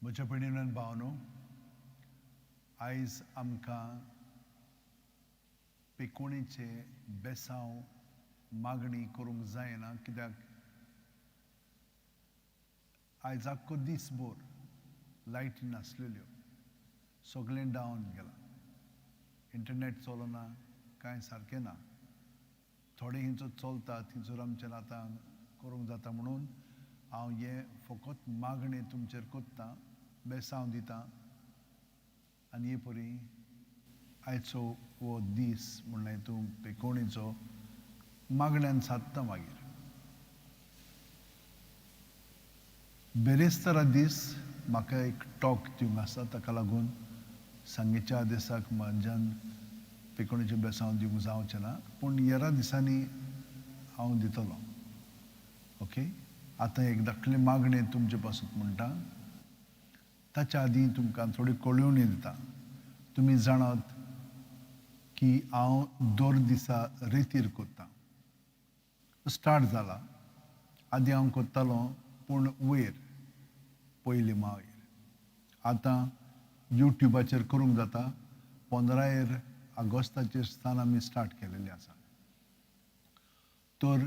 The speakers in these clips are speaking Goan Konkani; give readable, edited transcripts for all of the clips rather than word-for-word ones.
म्हज्या भयणीन भावनो, आयज आमकां पेकोणीचे बेसांव मागणी करूंक जायना, कित्याक आयज आख्खो दीसभर लायटी नासलेल्यो, सगळें डावन गेलां, इंटरनेट चलना, कांय सारकें ना. थोडें हिंचो चलता थिंचर आमच्यान आतां करूंक जाता, म्हणून हांव हें फकत मागणें तुमचेर कोत्तां, बेसांव दितां. आनी हे परी आयचो हो दीस म्हणल्यार तूं पेकोणीचो मागण्यान सादता. मागीर बेरेस्तारा दीस म्हाका एक टॉक दिवंक आसा, ताका लागून सांगेच्या दिसाक म्हज्यान पेकोणीचें बेसांव दिवंक जावचें ना, पूण येरा दिसांनी हांव दितलो. ओके, आतां एक धाकलें मागणें तुमचे पासून म्हणटा, ताच्या आदीं तुमकां थोडी कळोवणी दिता. तुमी जाणात की हांव दर दिसा रेतीर कोत्तां, स्टार्ट जाला. आदीं हांव कोत्तालो पूण वयर पयली मागीर आतां युट्युबाचेर करूंक जाता. 15 ऑगस्टाचेर स्थान आमी स्टार्ट केलेलें आसा. तर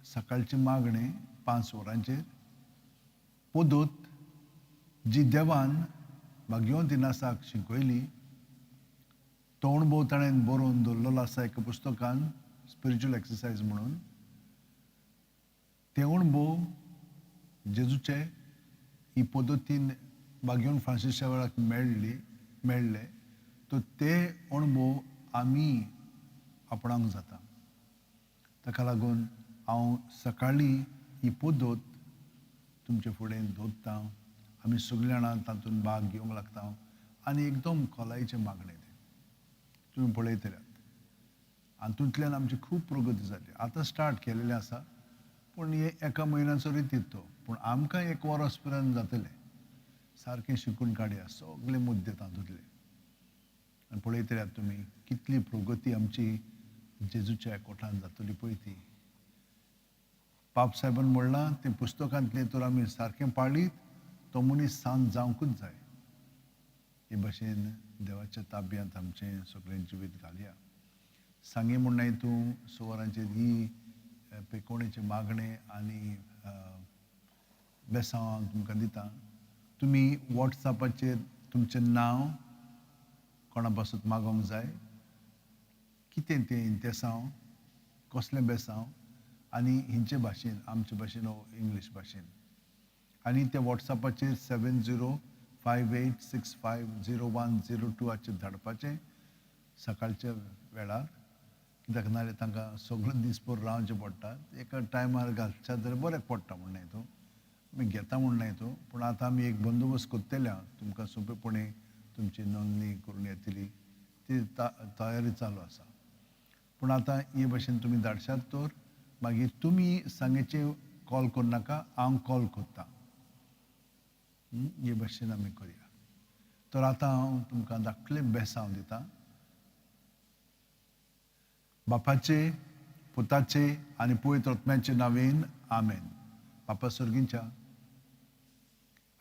सकाळचें मागणें 5 वरांचेर पद्दत जी देवान भाग्यवंत इनासाक शिकयली, तो अणभव ताणें बरोवन दवरलेलो आसा एका पुस्तकान, स्पिरिच्युअल एक्सरसायज म्हणून. ते अणभव जेजूचे ही पद्दतीन भाग्यवंत फ्रांसीसच्या वेळाक मेळ्ळे, तर ते अणभव आमी आपणाक जाता. ताका लागून हांव सकाळीं ही पद्दत तुमचे फुडें दवरतां. आमी सगळीं जाणां तातूंत भाग घेवंक लागता आनी एकदम खोलायेचें मागणें तें तुमी पळयतल्यात. हातूंतल्यान आमची खूब प्रगती जाली. आतां स्टार्ट केलेलें आसा, पूण हे एका म्हयन्याचो रितीत तो, पूण आमकां एक वरस पर्यंत जातलें सारकें शिकून काडया सगळे मुद्दे तातूंतले. आनी पळयतल्यात तुमी कितली प्रगती आमची जेजूच्या कोठान जातली पळय ती. पाप साहेबान म्हणलां तें पुस्तकांतलें तर आमी सारकें पाळीत तो मनीस सांत जावंकूच जाय. हे भाशेन देवाच्या ताब्यांत आमचें सगळें जिवीत घालया. सांगे म्हणनाय तूं 6 वरांचेर ही पेकोणेचें मागणें आनी बेसांव हांव तुमकां दिता. तुमी वॉट्सॅपाचेर तुमचें नांव कोणा पासून मागोवंक जाय, कितें तें इंतेसांव, कसलें बेसांव, आनी हिंचे भाशेन, आमचे भाशेन वो इंग्लीश भाशेन. आनी ते वॉट्सॅपाचेर 7058650102 हाचेर धाडपाचें सकाळच्या वेळार, कित्याक नाजाल्यार तांकां सगळो दीसभर रावचें पडटा. एका टायमार घालच्या जाल्यार बऱ्याक पडटा म्हण न्हय तूं, आमी घेता म्हूण न्हय तूं, पूण आतां आमी एक बंदोबस्त करतले आहा, तुमकां सोंपेपणी तुमची नोंदणी करून येतली, ती तयारी चालू आसा. पूण आतां हे भाशेन तुमी धाडशात तर मागीर तुमी सांगेचे कॉल करनाका, हांव कॉल करतां. हे भाशेन आमी करया. तर आतां हांव तुमकां धाकलें बेसांव दितां. बापाचे, पुताचे आनी पवित्र आत्म्याचे नांवेन आमेन. बापा सर्गींच्या,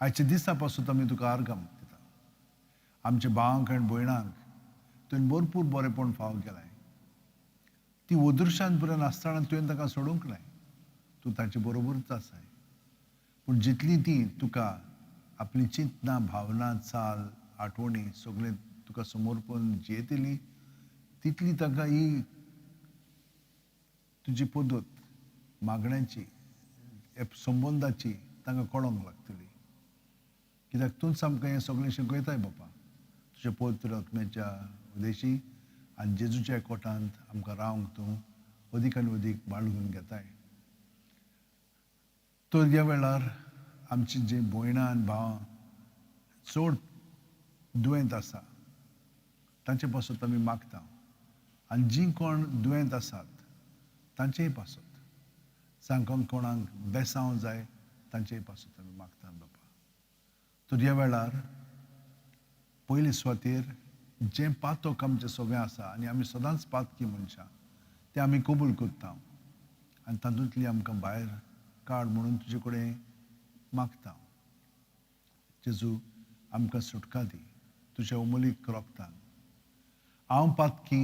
आयच्या दिसा पासून आमी तुका आर्गां दिता. आमच्या भावांक आनी भयणांक तुवें भरपूर बरेपण फावो केलां. ती अदृश्यान पर्यंत आसतना तुवें तांकां सोडूंक नाय, तूं तांचे बरोबरूच आसाय. पूण जितली ती तुका आपली चिंतना, भावना, चाल, आठवणी सगळें तुका समर्पण जियेतली, तितली तांकां ही तुजी पद्दत मागण्याची, संबंदाची तांकां कळोंक लागतली. कित्याक तूंच आमकां हें सगळें शिकयताय बापा, तुज्या पवित्र आत्म्याच्या उदेशी आनी जेजूच्या कोटांत आमकां रावंक तूं अदीक आनी अदीक बाळगून घेताय. तर ह्या वेळार आमची जी भयणां आनी भावां चड दुयेंत आसा तांचे पासत आमी मागता, आनी जीं कोण दुयेंत आसात तांचेय पासत, जांकां कोणाक बेसांव जाय तांचेय पासत आमी मागता बापा. तर ह्या वेळार पयले सुवातेर जें पातक आमचें सगळें आसा आनी आमी सदांच पातकी मनशां, तें आमी कबूल करता आनी तातूंतली आमकां भायर काड म्हणून तुजे कडेन मागता. जेजू आमकां सुटका दी तुज्या उमलीक रोगतान. हांव पातकी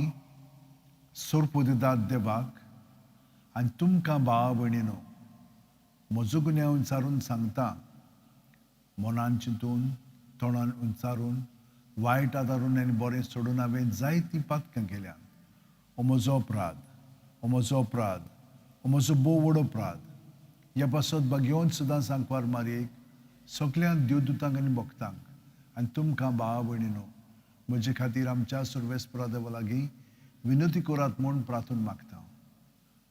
सोरपुदिदाद देवाक आनी तुमकां भावा भयणीनो म्हजो गुन्यांव उंचारून सांगता. मनान चिंतून तोंडान उंचारून वायट आदारून आनी बरें सोडून हांवें जायतीं पातकां केल्यात. हो म्हजो अपराध, हो म्हजो अपराध, हो म्हजो भोव व्हड अपराध. ह्या पासत भाग्यवंत सदां सांकवार मारयेक सगल्या देवदूतांक आनी भक्तांक आनी तुमकां भावा भयणीनो म्हजे खातीर आमच्या सुर्वेस्परा देवा लागीं विनती करात म्हूण प्रार्थून मागता.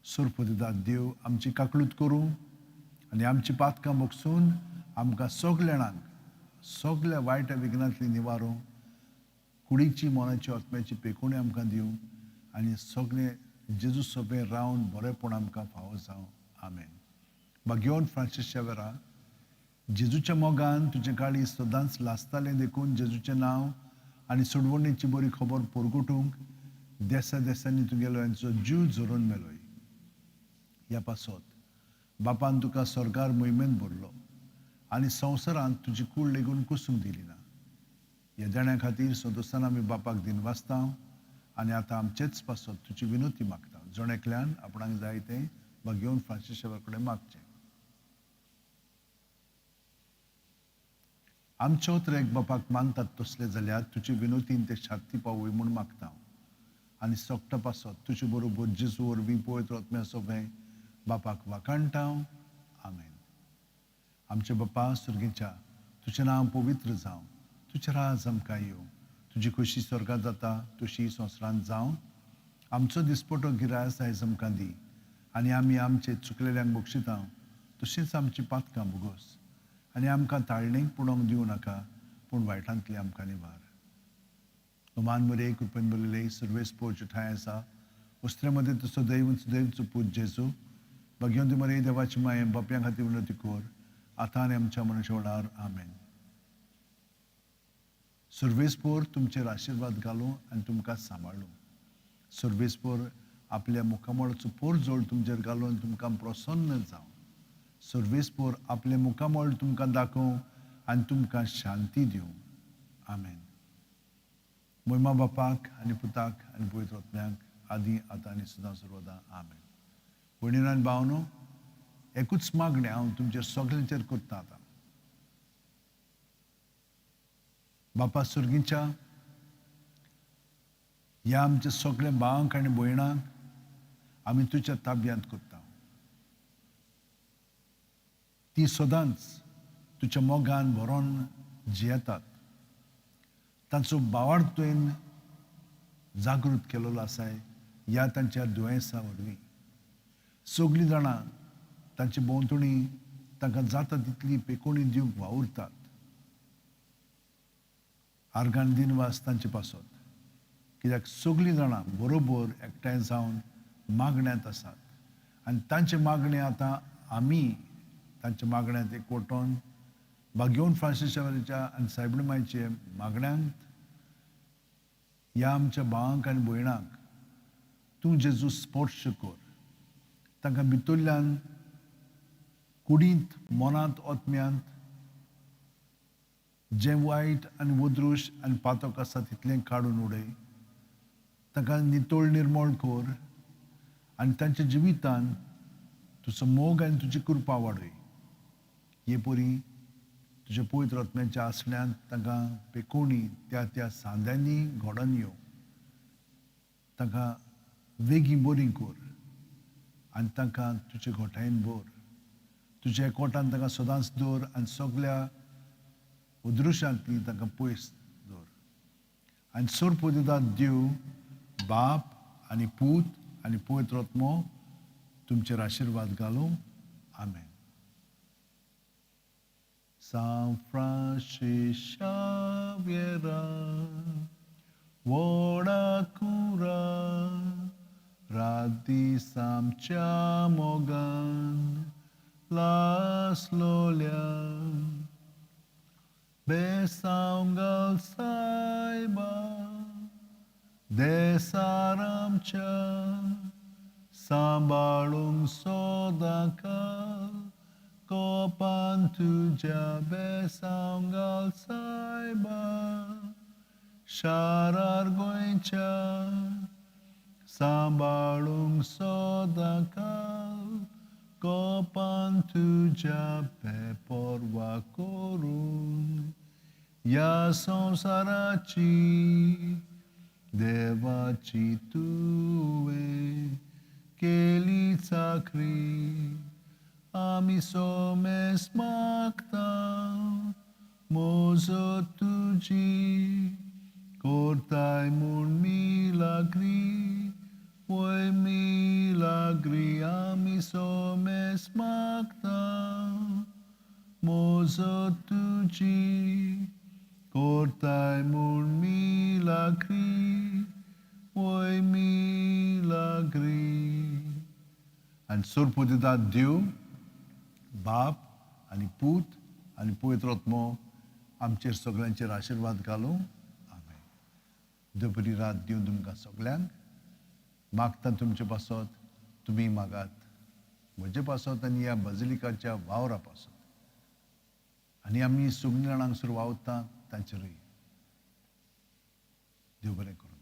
सुरपतिदाद देव आमची काकळूत करूं आनी आमची पातकां बगसून आमकां सगल्या सगल्या वायट विघ्नांतली निवारूं, कुडीची मनाची आत्म्याची पेकोणी आमकां दिवं आनी सगळे जेजू सोबे रावन बरेंपण आमकां फावो जावं. आमेन. भाग्यवंत फ्रांसीस शेवेरा, जेजूच्या मोगान तुजें काळीज सदांच लासतालें देखून जेजूचें नांव आनी सोडवणेची बरी खबर परगटूंक देसा देसांनी तुगेलो यांचो जीव झरोवन मेलोय. ह्या पासत बापान तुका स्वर्गार मोहिमेंत भरलो आनी संवसारांत तुजी कूड लेगून कुसूंक दिली ना. ह्या देण्या खातीर संतोशान आमी बापाक दिनवासता आनी आतां आमचेच पासत तुजी विनोती मागता. जण एकल्यान आपणाक जाय तें भाग्यवंत फ्रांसीस शेवर कडेन मागचें. आमच्यो त्रेक बापाक मानतात तसले जाल्यार तुजी विनोतीन ते शांती पावय म्हूण मागता आनी सोकटा पासत तुजे बरोबर जेजू वरवीं पवित्र आत्म्या सोबें बापाक वाखाणटा. आमेन. आमचे बापा सुर्गीच्या, तुजें नांव पवित्र जावं, तुजें राज आमकां येवं, तुजी खोशी स्वर्गांत जाता तशी संवसारांत जावं. आमचो दिसपटो गिरास आयज आमकां दी आनी आमी आमचे चुकलेल्यांक बक्षिता तशींच आमची पातकां भोगोस आनी आमकां ताळणेक पुणोंक दिवं नाका पूण वायटांतली आमकां निवार. मान मरे कृपेन बरलेले सर्वेस पोवचे ठांय आसा उस्त्रे मदें तुजो दैव दैवचो पूत जेजू भाग्यवंत मरे देवाची माये बापयां खातीर विनवती कर आतां आनी आमच्या मनाच्या वेळार. आमेन. सर्वेस्पोर तुमचेर आशिर्वाद घालूं आनी तुमकां सांबाळूं. सर्वेस्पोर आपल्या मुखामळाचो पोरजोळ तुमचेर घालून आनी तुमकां प्रसन्न जावं. सर्वेस्पोर आपलें मुखामळ तुमकां दाखोवं आनी तुमकां शांती दिवं. आमेन. मोहिमा बापाक आनी पुताक आनी पवित्र आत्म्याक आदी आतां आनी सदां सर्वदा. आमेन. भयणीनो आनी भावनो, एकूच मागणें हांव तुमचेर सगल्यांचेर करता आतां. बापा सुर्गीच्या, ह्या आमच्या सगल्या भावांक आनी भयणांक आमी तुज्या ताब्यांत करता. ती सदांच तुज्या मोगान भरोन जियेतात. तांचो भावार्थ तुवें जागृत केलेलो आसाय ह्या तांच्या दुयेंसा वरवीं. सगळीं जाणां तांचे भोंवतणी तांकां जाता तितली पेकोणी दिवंक वावुरतात. आर्गान दिनवास तांचे पासत कित्याक सगळीं जाणां बरोबर एकठांय जावन मागण्यांत आसात आनी तांचे मागणें आतां आमी तांच्या मागण्यांत एकवटोन भाग्यवंत फ्रांसीस शावेराच्या आनी सायबणी मायचे मागण्यांत ह्या आमच्या भावांक आनी भयणांक तूं जेजू स्पर्श कर. तांकां भितरल्यान कुडींत मनांत आत्म्यांत जें वायट आनी वदृश आनी पातक आसा तितलें काडून उडय. तांकां नितळ निर्मळ कर आनी तांच्या जिवितान तुजो मोग आनी तुजी कृपा वाडय. हे परी तुज्या पवित्र आत्म्याच्या आसण्यांत तांकां पेकोणी त्या त्या सांद्यांनी घडोवन येवं. तांकां वेगीं बरीं कर आनी तांकां तुजे घोटायेन भर. तुज्या एकवटान तांकां सदांच दवर आनी सगल्या अदृश्यांतली तांकां पयस दवर. आनी सोरपोदिदाद देव बाप आनी पूत आनी पवित्र आत्मो तुमचेर आशिर्वाद घालूं. आमेन. सांव फ्रांसीस शाव्येरा व्हडा कुरा रात दीस आमच्या मोगान लासलोल्या बेसांव घाल सायबा देसार आमच्या सांबाळूंक सोदांकाल कोपान कोपान तुज्या बेसांव घाल सायबा, शारार गोंयच्या सांबाळूंक सदांकाल, कोपान तुज्या बेपर्वा करून ह्या संवसाराची देवाची तुवें केली चाकरी. आमी सोमेस मागता, मोजत तुजी करताय म्हूण मिलाग्री, वय मिलाग्री. आमी सोमेस मागता, मोजत तुजी करताय म्हूण मिलाग्री, वय मिलाग्री. आनी सोरपुदिता देव बाप आनी पूत आनी पवित्र आत्मो आमचेर सगळ्यांचेर आशिर्वाद घालूं. आमेन. देव बरी रात दिवं तुमकां सगळ्यांक. मागता तुमचे पासत, तुमी मागात म्हजे पासत आनी ह्या बाजिलिकाच्या वावरा पासत आनी आमी सगळीं जाणां हांगसर वावरता तांचेरूय. देव बरें करूं.